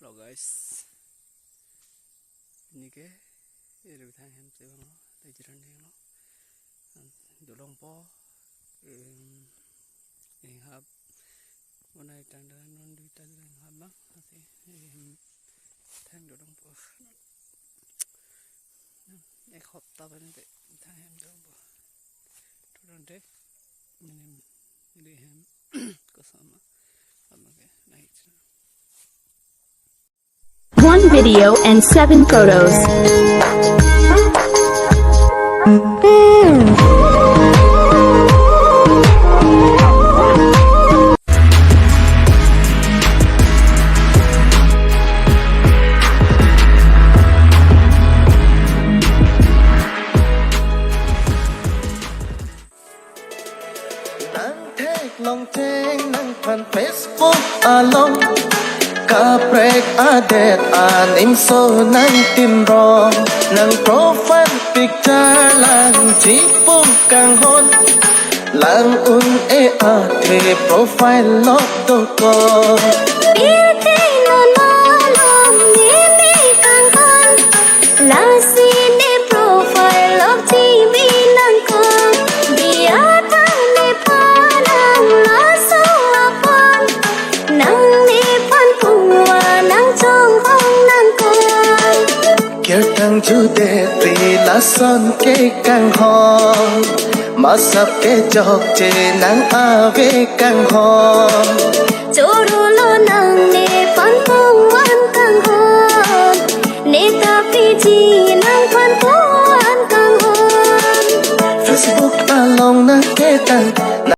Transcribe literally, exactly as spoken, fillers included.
Hello guys. Nike iri thang hem te bang lo, te jiran ding lo. Dolongpo, em, inghap, bonai tang dan non duita dan inghap bang, ase, em, thang dolongpo. Ek hopta bang te thang hem dolongpo. Turon te, em, iri hem, kosama, ama ke, naik. One video and seven photos. Nang theklong cheng nangphan Facebook along, kaprek adet aning so nang tinrong, nang profile picture lang chipu kanghon, lang un-e athe profile lok dokok. Birthday non malom neli kanghon, lasi ne profile lok chibi nangkok. Biya tang nephan nang laso aphan, nang nephan pungwa nang chongkong nangkok. Kirtang judet ri lason ke kanghon, masap ke chokche nang ave kanghon. Choro lo nang nephan pungwan kanghon, ne ta piji nangphan pungwan kanghon. Facebook along nang ketang